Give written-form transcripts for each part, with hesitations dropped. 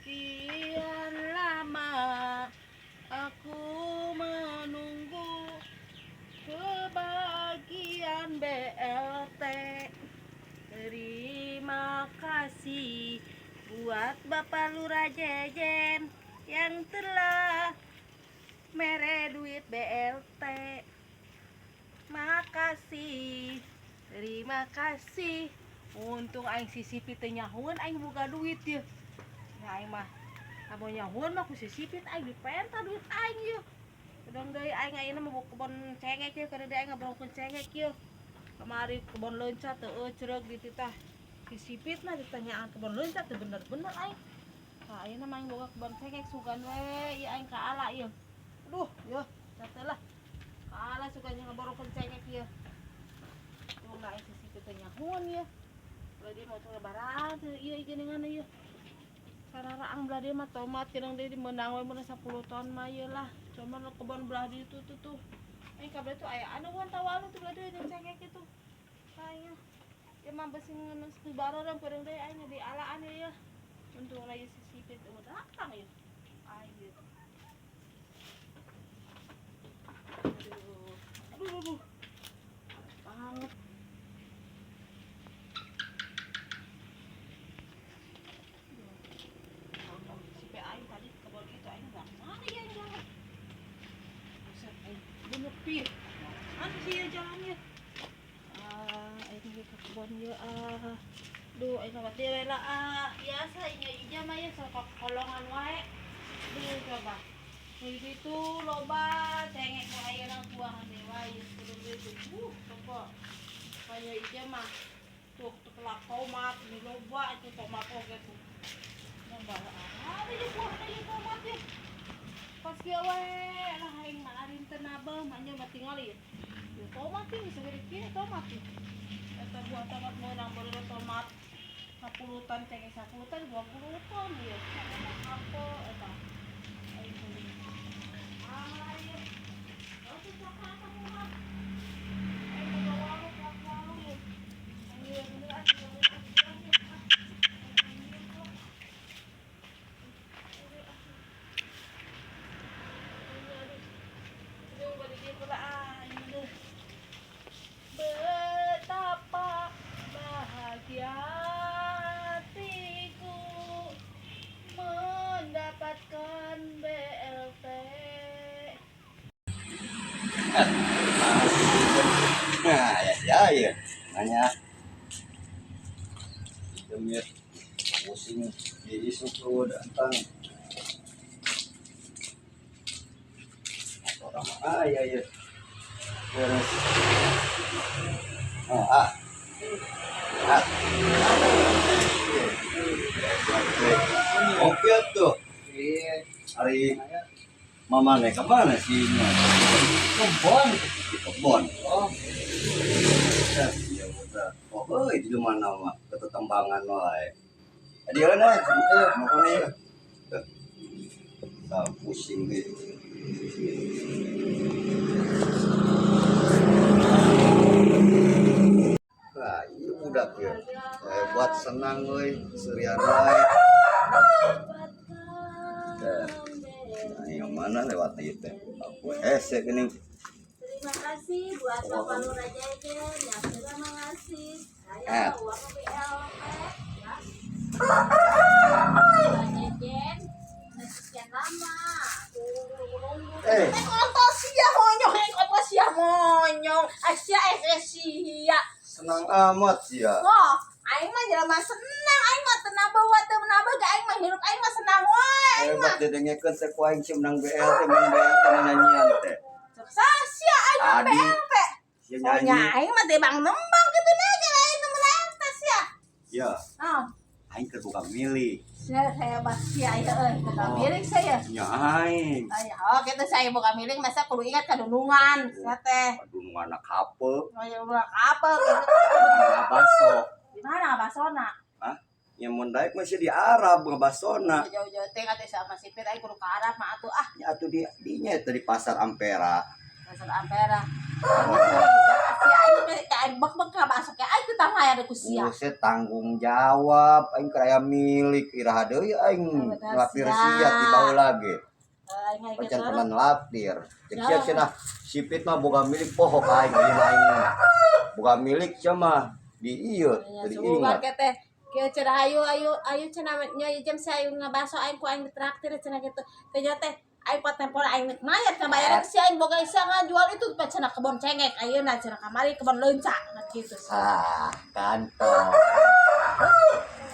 Sekian lama aku menunggu kebagian BLT. Terima kasih buat Bapak Lurah Jejen yang telah mere duit BLT. Makasih. Terima kasih. Untung aing si Sipit teh nyahoeun aing boga duit ye. Nah, aing mah lamun nyahoeun mah ku si Sipit aing dipenta duit aing ye. Kadang deui aing ayeuna mah boga kebon cengek ye, kadang deui aing ngaborongkeun cengek ye. Kamari kebon leunca teu eucreug dititah. Si Sipit mah ditanyaan kebon leunca teu bener-bener aing. Tah, ayeuna mah aing boga kebon cengek, sugan we ieu aing kaala ieu. Aduh, yeuh, teh lah. Kaala sugan ngaborongkeun cengek ieu. Tunggu aing si Sipit teh nyahoeun ieu. Belah dieu mah lebaran teu ieu geuningan ieu. Sararaang belah dieu mah tomat jeung deui dimeunang we mun 10 ton mah ieu lah. Cuman kebon belah dieu tuh tuh tuh. Aing ka belah tuh aya anu wan tawalu tuh belah dieu jeung cengek itu. Aing ya mah beusi ngeunus di bareureum peureung deui aing di alaan ieu. Untungna ieu si Sipit eueuh datang ieu. Aing ieu. Aduh, aduh, aduh. Banget. Si aing tadi ke kebon itu aing enggak mana ya jalan. Buset, aing nyepi. Mana sih ya jalannya? Ah, aing ke kebon ieu ah. Duh, aing lewat deui lah ah. Biasa inya ija mah ya sok kolongan wae. Duh, coba. Nu di ditu loba cengek nu ayeuna buangan dewa ieu kudu deui tuh. Coba. Kaya ija mah tuh telak tomat ini loba itu tomat oge tuh. Nambah ada ya buah ieu tomat ya. Pas kieu we lah aing mah arin teu nabeuh mah nya mah tingali ya. Ya tomat ieu segede kieu tomat ieu. Eta buah tomat meunang baru tomat 10 ton cengek 10 ton 20 ton ieu. Apa eta? Aing beli. Ah ieu. Oh, susah ka tomat. Aing boga walu, walu ieu. Aing bener ah. Betapa bahagia hatiku mendapatkan BLT. Nah, ya ya ya. Nanya. Demi pusing di suku datang. Orang ah ya ya. Beres. Oh, ah. Ah. Oke tuh. Iya. Hari mama nih kemana sih? Kebon. Di kebon. Oh, Ya udah. Oh, euy di mana mah ketetembangan wae. Adi mana? Mau mana ya? Ah, pusing deh. Nah, ini budak ya. Hebat senang euy, serian wae. Nah, yang mana lewat ieu teh? Aku hese geuning. Terima kasih buat Bapak Lurah Jejen yang sudah mengasih saya uang BLT ya. Lurah Jejen sekian lama aku nunggu. Eh. Nonton sia monyong, eh sia monyong, sia eh sia. Senang amat sih ya. Wah, aing mah jelema senang, aing mah teu nabawa teu nabeuh aing mah hirup aing mah senang wae aing mah. Hebat didengekeun teh ku aing sih menang BLT, menang BLT nyanyian teh. Sukses sia aing mah Tadi. BLT. Sia Soalnya nyanyi. aing mah teh bang nembang kitu na ge lain nu BLT sia. Ya, Oh, aing keur buka milik. saya hebat sia ya euy, buka milik saya. Nya aing. Ay, oh gitu saya buka milik masa kudu ingat kadunungan sia teh. Aduh nu anak hape, Oh ya ulah apa gitu. ngabaso. Di mana basona? Hah? Nya mun daek masih di Arab ngabasona. Jauh-jauh teh kata sama sipir aing kudu ka Arab mah atuh ah. Nya atuh di dinya teh di pasar Ampera. Dasar ampera. Si aing teh ka aing bek-bek ka baso ke aing teu tamaya ku sia. Buset tanggung jawab aing keur aya milik iraha deui aing ngelapir sia ti baheula ge. Aing aing Pacan pernah ngelapir. Cek sia cenah sipit mah boga milik poho ka aing ieu mah aing. Boga milik sia mah di ieu teu Sugan diingat. ke teh. Kieu cenah ayo ayo ayo cenah nya jam sia ayo ngabaso aing ku aing ditraktir cenah gitu. Teh nya teh aing patempor aing nek mayar ka bayaran si aing boga sia ngajual itu pa cenah kebon cengek ayeuna cenah kamari kebon leunca nah gitu. Ah, kantong.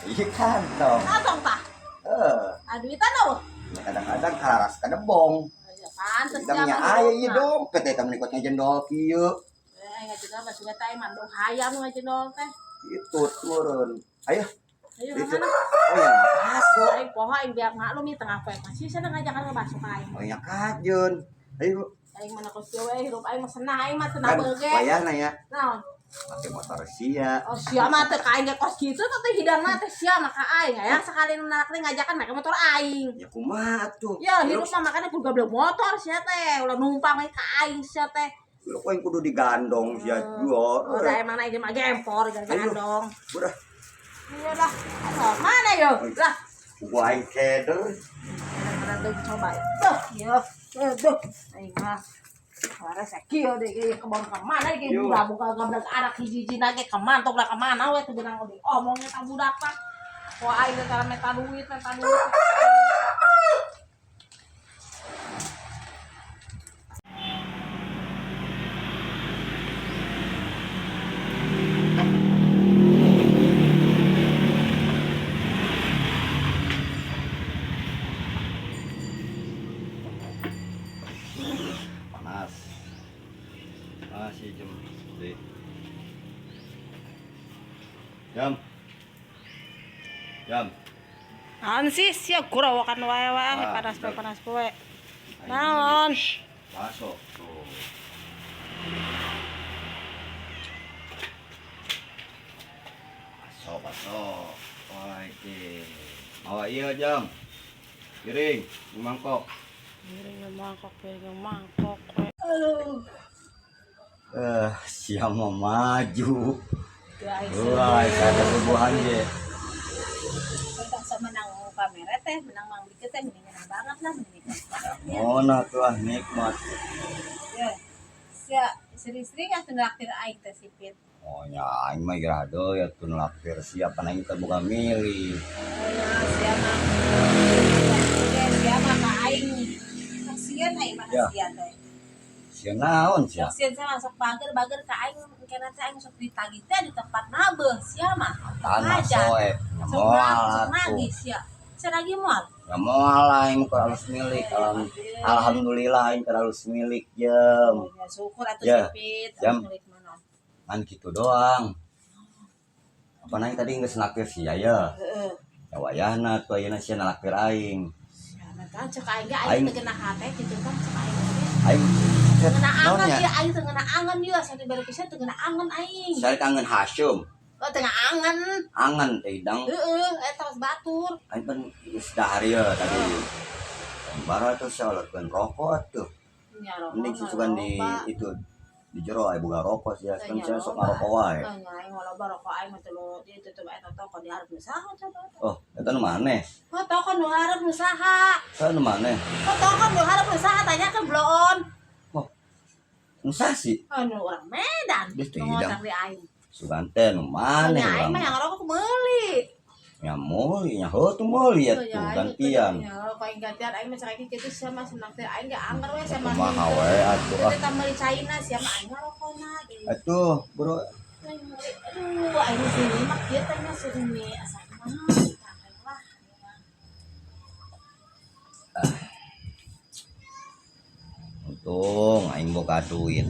Iya kantong. Kantong tah. Eh, Ah duitan eueuh. ya kadang-kadang kararas kadebong. Ya pantes Kita nya aya ieu dompet eta menikot ngejendol kieu. Eh aing ngajendol mah sugan teh aing mandung hayam ngajendol teh. Itu turun. Ayo, Ayo itu. mana? Oh ya, masuk. Aing poho aing biar maklum nih tengah poe masih sana ngajakan ngebaso ka aing. Oh ya kajeun. Ayo Aing mana kos we hirup aing mah senah aing mah tenang kan beuge. wayahna ya Naon? pakai motor sia. Oh sia mah teh ka aing ge kos kitu teh hidangna teh sia mah ka aing. Hayang sekali nu narak teh ngajakan make motor aing. Ya kumaha tuh? Ya hirup mah makanya kudu gablek motor sia teh, ulah numpang we ka aing sia teh. Lu kok yang kudu digandong sia jual. Oh, da emang aing mah gempor gara Ayo. gandong. Udah, Iya lah. Aduh, mana yo? Lah, gua aing keder. mana tuh coba. Duh, yo. Duh, aing mah. Suara sakieu deh ieu kebon ka mana ge Yo. budak buka gablek anak hiji-hiji ge ka mantok lah ka mana we teu beunang diomong eta budak mah. Wah aing teh cara meta duit, meta duit. Panas. Masih jam. Deh. Jam. Jam. Naon sih sia gurawakan wae wae Ah, panas poe bener. panas poe. Naon? Masuk tuh. Masuk, masuk. Wah, iki. Bawa iya jam. Piring, mangkok. Piring mangkok, piring mangkok we. Aduh. Eh, siapa mau maju? Guys. Wah, saya kesubuhan je. Tentang sama menang kamera teh, menang mang dikit teh mendingan banget lah mendingan. Mona tuh ah nikmat. Ya. Sia sering-sering atuh nraktir aing teh sipit. Oh nya aing mah geura deui atuh ngelapir siapa aing teh boga milih. Oh ya, sia mah. Ya, sia mah ka aing. Kasian aing mah Ya. kasian teh. Sia naon sia? Kasian saya masuk bager-bager ka aing kena teh aing sok ditagih teh di tempat nabeuh sia mah. Tanah Aja. soe. Nya Sok moal nagih, sok atuh. nagih sia. Sia nagih moal. Nya moal aing keur alus milik. Alhamdulillah aing keur alus milik jem. Oh, ya syukur atuh Ya. sipit. Jam. Atuh milik mana. Kan gitu doang. Apa nanya tadi geus naktir sia ya? Heeh. Ya wayahna tuh ayeuna sia nalaktir aing. Sia mah tah cek aing ge aing Aing. teu genah hate kitu kan cek aing ge. Aing Teu genah naon angen nya? ieu aing teu genah angen ieu asa dibere pisan teu genah angen aing. Saya kangen Hasyum. Oh teu genah angen. Angen teh hidang. Heeh, eta geus batur. Aing pan geus dahar ieu tadi. Bara tuh sia olotkeun rokok atuh. Nya rokok. Mending susukan di itu di jero aya boga rokok sia kan sia sok ngarokok wae. Nya aing loba rokok aing mah teu di tutup eta toko di hareup nu saha coba. Oh, eta nu maneh? Oh toko nu hareup nu saha? Saha nu maneh? Oh toko nu hareup nu saha tanyakeun bloon. Oh. Nu sasi Anu urang Medan. Geus teu Nu hidang. ngocak di aing. Sugan teh nu maneh Nya aing urang. mah yang ngerokok meuli. Nya meuli nya heuh tuh meuli Oh, atuh ya, aing gantian. Ya, kalau aing gantian aing mah cek kitu sia mah senang teh aing ge anger we sia mah. Kumaha we atuh ah. Kita tambah di China sia mah aing ngarokona gitu. Atuh, bro. Aing meuli, aduh aing sini mah kieu teh nya sini asa kumaha aing lah. Untung aing boga duit.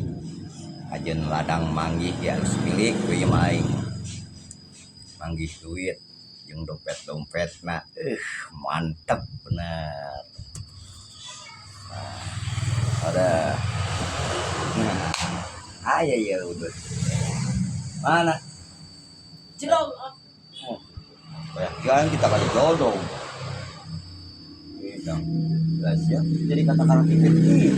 Ajeun ladang manggih ya geus milik we ieu mah aing. Manggih duit jeung dompet-dompetna. Mantep bener. Nah, ada. Nah, aya ya udah. Mana? Jelong Oh, kayak jangan kita kali jodoh. Bidang. Lah siap jadi kata-kata pikir gitu.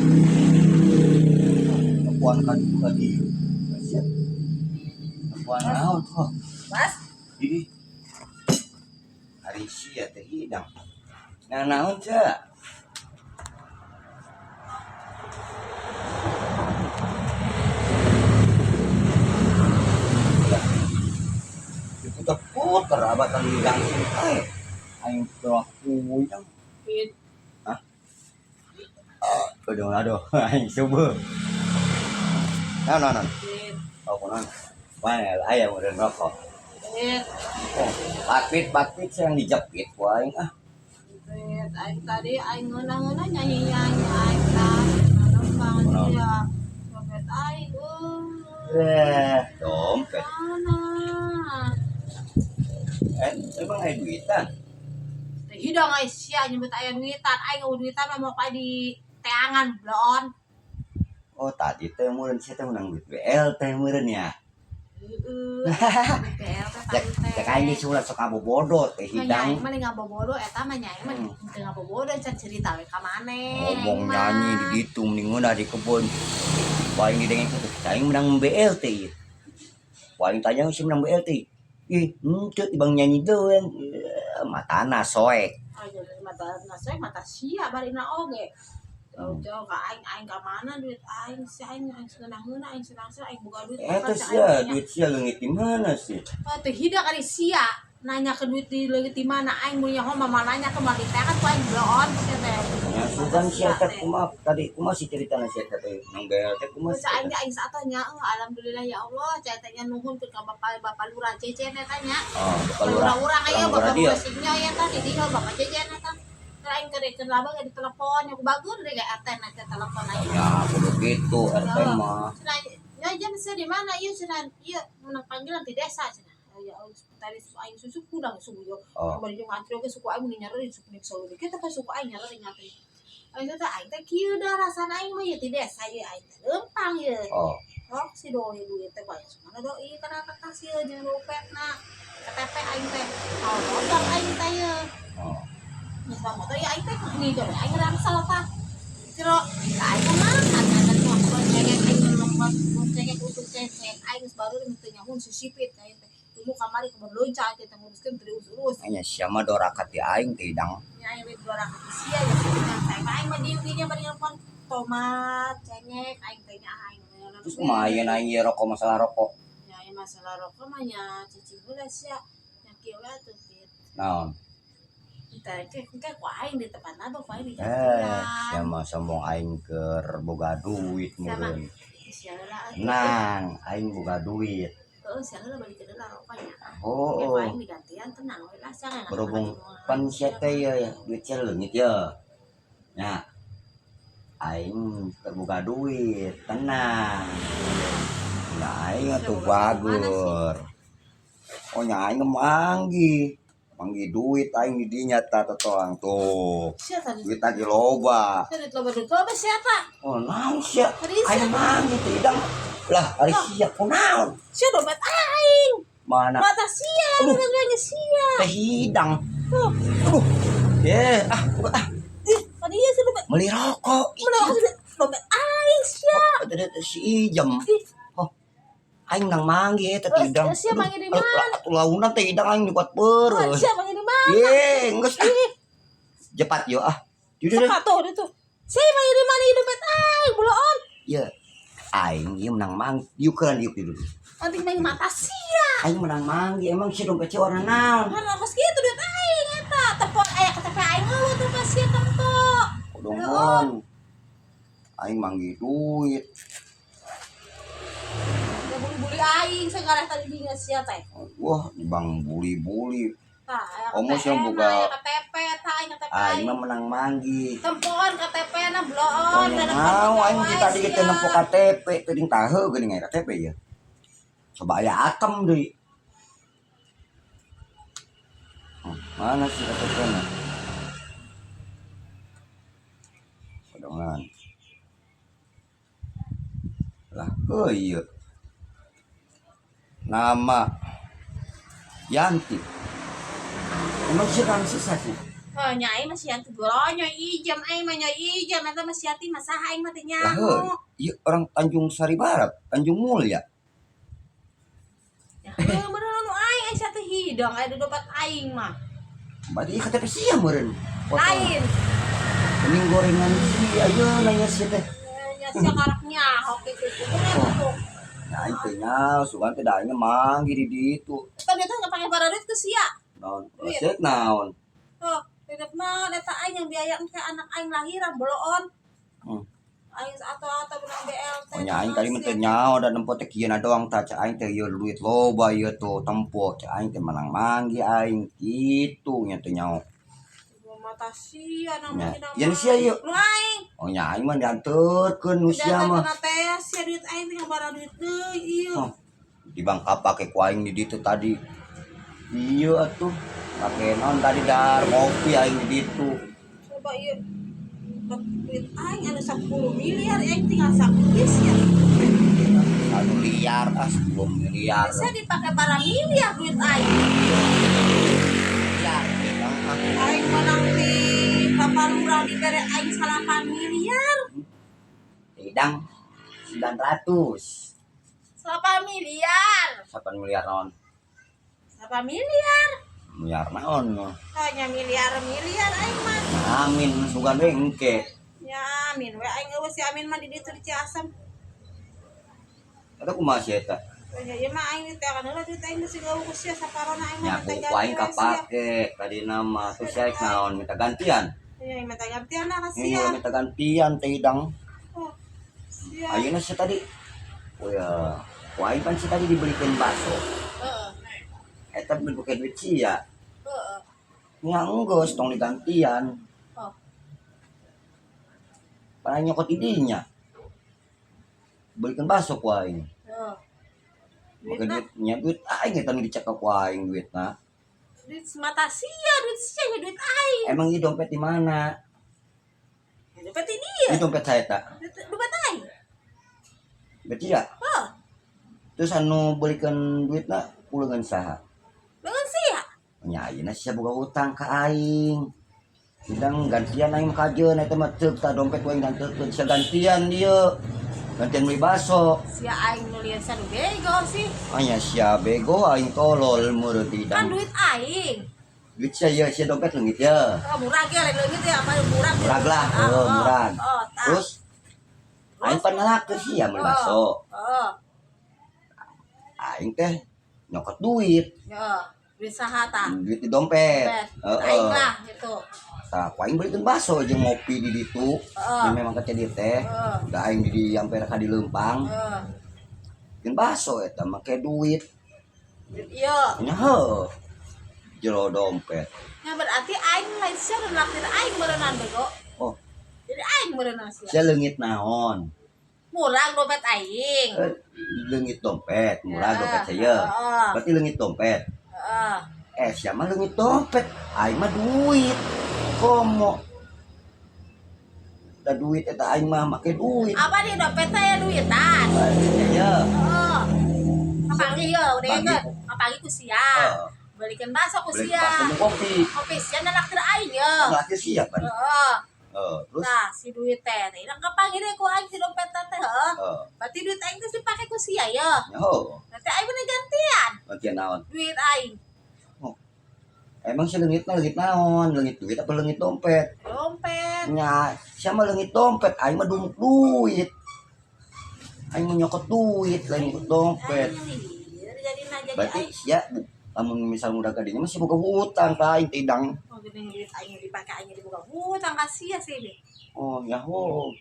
Nempoan ka ditu ka dieu. Sia. Nempoan naon tuh? Mas, Ih. Ari sia teh hidang. Nah, naon sia? Diputer-puter abatan di langsung ae. Aing teu puyeng. Pit. Hah? Aduh, aduh, aing subuh. Naon, naon, naon? Pit. Oh, kunaon? Mana aya meureun rokok. Pit. Oh, patpit, patpit yang dijepit ku aing ah. Pit. Aing tadi aing ngeunah-ngeunah nyanyi-nyanyi aing tah. Nempang Kunaon? dia. Dompet aing euy. Eh, dompet. Mana? Eh, emang aya duitan? Teh hidang aing sia nyebut aya duitan. Aing eueuh duitan mah mau di teangan bloon. Oh, tadi teh meureun sia teh menang duit BL teh meureun ya. Heeh. BL teh Cek tadi teh. cek aing ge surat sok ngabobodo teh Mah hidang. nyaing mah ngabobodo eta mah nyaing mah teu ngabobodo can cerita we ka maneh. Ngomong Aing mah. nyanyi di ditu mending ngeunah di kebun. Paling didengek teh aing menang BLT ieu. Paling tanya sih menang BLT. Ih, henteu tibang nyanyi doang. Eh, matana soek. Oh, jadi mata nase mata sia barina oge. Jauh-jauh ka aing aing ka mana duit aing si aing aing senang-ngeunah aing senang-senang aing boga duit. Eh, kapan terus si ya aing duit sia leungit di mana sih? Oh, teu hidang ari sia nanya ke duit di leungit di mana aing mun nyaho mah nanya ke mah diteangan ku aing bloon sia teh. Ya, sugan sia teh kumaha tadi kumaha sih ceritana sia teh nang BLT kumaha Terus sih? aing aing saat nya oh, alhamdulillah ya Allah cai teh nya nuhun ke bapak bapak lurah cece teh nya. Oh, bapak lurah. Lurah urang aya Lurah bapak dia. lurah singnya ya tah di dieu bapak cece teh. Terus aing keur laba ge ditelepon nya ku bagus deui ge RT na teh telepon aing. Ya, kudu gitu RT mah. Cenah, ya jam sia di mana ieu cenah ieu menang panggilan di desa cenah. Oh, ya Allah tadi aing susu kudang susu yo. Oh. Bari jeung ngantri oge suku aing mun nyareri suku nik solo kita kan suku aing nyareri ngantri. Aing teh aing teh kieu dah rasana aing mah ieu di desa ieu aing teh leumpang ieu. Oh, Rok si doi duit teh banyak mana doi kana kertas ieu jeung dompetna. KTP aing teh. Oh, motor aing teh ieu. oh. Geus bawa motor ya aing teh ngigor aing rangsal tah. Ciro, ka aing mah kan ada mah cengek aing lompat cengek utuh cengek aing geus baru teu nyamun si sipit aing teh. Lumu kamari kebun loncat aing teh nguruskeun teu diurus-urus. Hanya sia mah doraka ti aing teh hidang. Nya aing rek dua rakat sia ya kitu nya saya mah aing mah dieu dinya bari nelpon tomat cengek aing teh nya aing. Terus kumaha yen aing ieu rokok masalah rokok? Nya aing masalah rokok mah nya cicing heula sia. Nya kieu we atuh Pit. Naon? Entar ke engke ku aing di tempat nado ku aing di Eh, sia mah sombong aing keur boga duit Sama. meureun. Sia heula atuh. Tenang, aing boga duit. Heeh, sia heula balik ke heula rokoknya. Oh, Ya, ku aing digantian tenang we lah sia nggak berhubung pan sia teh ya duit sia leungit ya. Nya. Aing keur boga duit, tenang. Nah, aing atuh bager. Oh, nya aing manggih. Manggih duit aing di dinya tah totoang tuh. Sia tadi. Duit lagi loba. Sia duit loba duit loba siapa? Oh, naon sia? Hari sia. Aing manggih teh hidang. Lah, ari sia kunaon? Sia dompet aing. Mana Mata sia, Aduh. duit aing sia. teh hidang. Tuh. Aduh. Ye, ah, buka, ah, Ih, tadi iya sia dompet. beli rokok. Mana aku dompet aing sia. Oh, tadi teh si Ijem. Ih, Oh, aing nang manggih eta Terus, teh hidang. sia manggih di mana? Atuh launan teh hidang aing dibuat peureuh. sia manggih di mana? Ye, geus ah. Ih, Jepat yo ah. Yaudah deh. Sok tuh itu. Sia manggih di mana ieu dompet aing, bloon. Ye. Aing ieu menang manggih. Yuk keuran diuk dulu. Nanti manggih mata sia. Aing menang manggih emang si dompet si warna naon? Mana kos kitu duit aing eta. Tepon aya KTP aing eueuh tuh pas sia tempo. Kodongan. Aing manggih duit. Ya buli-buli aing segala tadi dinya sia teh. Wah, di bang buli-buli. Tah, aya Omo sih yang KTM, buka- aya KTP, tah aing KTP Aing aing. mah menang manggih. Tempoan KTP na Oh, bloon, nya da mau aing ti tadi kita nempo KTP, teuing tahu geuning aya KTP ya. Coba aya atem deui. Oh, mana sih KTP na? Kodongan. Lah, oh iya. Nama Yanti. Emang sih kan susah sih. Oh, nya aing mah sia teh nya ijam aing mah nya ijam eta mah sia teh mah saha aing mah teh Lah nyaho. Ieu orang Tanjung Sari Barat, Tanjung Mulia. Ya heuh meureun nu aing aing sia teh hidang aya di dompet aing mah. Berarti ieu KTP sia meureun. Lain. Mending gorengan sia ayeuna nanya sia teh. Nya sia karak nyaho kitu. Kumaha tuh? Ya aing teh nya sugan teh da aing manggih di ditu. Kan dia tuh ngapake duit ke sia. Naon? Duit. Set naon? Oh, beda naon eta aing yang biaya engke anak aing lahiran boloon. Aing atau-atau benang BLT. Oh nya aing tadi mah teu nyaho da nempo teh kieu doang tah cek aing teh ieu duit loba ieu tuh tempo cek aing teh menang manggih aing kitu nya teu nyaho. Mata sia nang Nya, ieu nu sia ieu. Nu aing. Oh nya aing mah dianterkeun nu sia mah. Datang teh sia duit aing teh ngabara duit deui ieu. Oh, di bangka pake ku aing di ditu tadi. Iya atuh. Pake naon tadi dar ngopi aing di ditu. Coba ieu. Duit aing anu 10 miliar aing tinggal sakis ya. Anu liar ah 10 miliar. Bisa dipakai para miliar duit aing. Miliar ah. Aing menang di Bapak Lurah dibere aing 8 miliar. Hidang 900. 8 miliar. 8 miliar naon? 8 miliar. Miliar naon? Hanya miliar-miliar aing mah. Amin sugan we engke. Ya amin we aing eueuh si Amin mah di ditu di Ciasem. Eta kumaha sia eta? Ya ieu mah aing teh kan heula duit aing geus eueuh ku sia saparona aing mah Nya minta ku aing ganti we sia. kapake tadi nama terus sia naon minta gantian. Ya minta gantian lah ka Ini sia. minta gantian teh hidang. Oh, sia. Ayeuna sia tadi. Oh ya, ku aing kan sia tadi dibelikan bakso. Heeh. Eta beli pakai duit sia. Heeh. Nya enggeus tong digantian. Oh. Padahal nyokot idinya. Belikan bakso ku aing. Heeh. Pakai Duitna duit nya duit aing eta nu dicekak ku aing duitna. duit semata sia, duit sia ya duit aing. Emang ieu dompet di mana? Ya, dompet ini ya. Ini dompet saya tak. Duit dompet aing. Berarti ya. Heuh. Terus anu belikan duitna kulengan saha? Leungeun sia. Nya ayeuna sia boga utang ka aing. Sedang gantian aing mah kajeun eta mah teuk tah dompet ku aing gantekeun sia gantian dieu. Gantian beli bakso. Sia aing nu lieur sia nu bego sih. Anya sia bego aing tolol meureun Kan tidang. duit aing. Duit sia ieu sia dompet leungit ya. Oh, murah ge lain leungit ya, apa murah. Murag lah, Ah, oh, oh, murag. Oh, tah. Terus aing pan ngalakeur sia meuli bakso. Oh, Aing teh nyokot duit, ya, duit saha tah? duit di dompet. Dompet. Heeh. Aing lah gitu. Tah, ku aing belikeun bakso jeung ngopi di ditu. Heeh. Ini memang kecil dieu teh. Heeh. Da aing di sampai ka di leumpang. Heeh. Jeung bakso eta make duit. Duit ieu. Nya heuh. Jero dompet. Ya berarti aing lain sia nu naktir aing meureunnan bego. Oh, Jadi aing meureunnan sia. sia leungit naon? Murah dompet aing. Eh, leungit dompet, murah Heeh, dompet saya. heeh. Berarti leungit dompet. Heeh. Eh, sia mah leungit dompet, aing mah duit. Komo. Da duit eta aing mah make duit. Apa di dompet saya duitan? Ya. Heeh. Kapanggih yo, udah Kapanggih. Kapanggih ku sia. Heeh. Belikan bakso ku Beli sia. bakso jeung kopi. Kopi sia naktir aing yo. Ngelakir sia kan. Heeh. Heeh, terus Nah, si duit teh teh hilang kapanggih deh ku aing si dompet teh heeh. heeh. Berarti duit aing teh dipake ku sia ya. Nya heuh. Berarti aing mah gantian Gantian naon? duit aing. Emang si leungitna leungit naon? Leungit duit apa leungit dompet? Dompet. Nya, sia mah leungit dompet, aing mah dumuk duit. Aing mah nyokot duit, lain nyokot dompet. Aing lieur jadi nah jadi Berarti aing. sia lamun misal mudah kadinya masih boga hutang ka aing tidang. Oh, gini duit aing dipake aing dibuka hutang ka sia sih be. Oh, ya ho.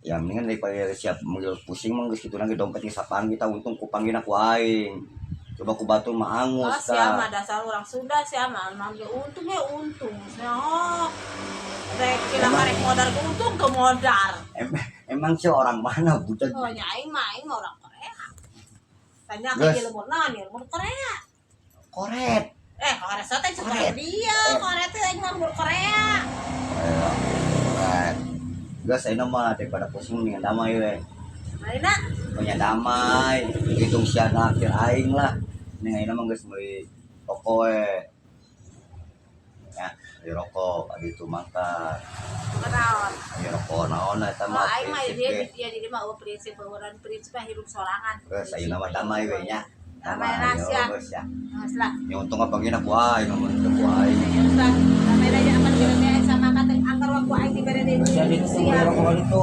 Ya mendingan daripada siap manggil pusing mah geus kitu ge dompet geus sapanggih kita untung ku panggilna ku aing. Coba ku batur mah Oh, angus sia tah. mah dasar orang Sunda sia mah manggil untung ya untung. Sia oh. Rek kira karek modal ke untung ke modal. Emang sih orang mana budak? Oh, nya aing mah aing mah orang Korea. Tanya ke Geus. dia lemur naon ya, lemur Korea. Koret. Eh, Korea teh Korea. Korea dia, Korea teh aing mah lemur Korea. Koret. Geus ayeuna mah daripada pusing mendingan damai we. Marina, Punya damai, hitung sia nakir aing lah. Ning ayeuna mah geus meuli toko we. Ya, di rokok adi itu mangkat. Kenaon? Ayo rokok naon eta Oh, mah aing mah prinsip dia ge. dia di mah eueuh prinsip eueuran prinsip mah hirup sorangan. Geus ayeuna mah damai we nya. Damai Damai rahasia. geus ya. Geus lah. Yang untung apa gini ku aing ngomong teu ku aing. Geus lah. Damai aja aman kira teh sama kata angker waktu aing dibere deui. Jadi itu Siap. rokok itu.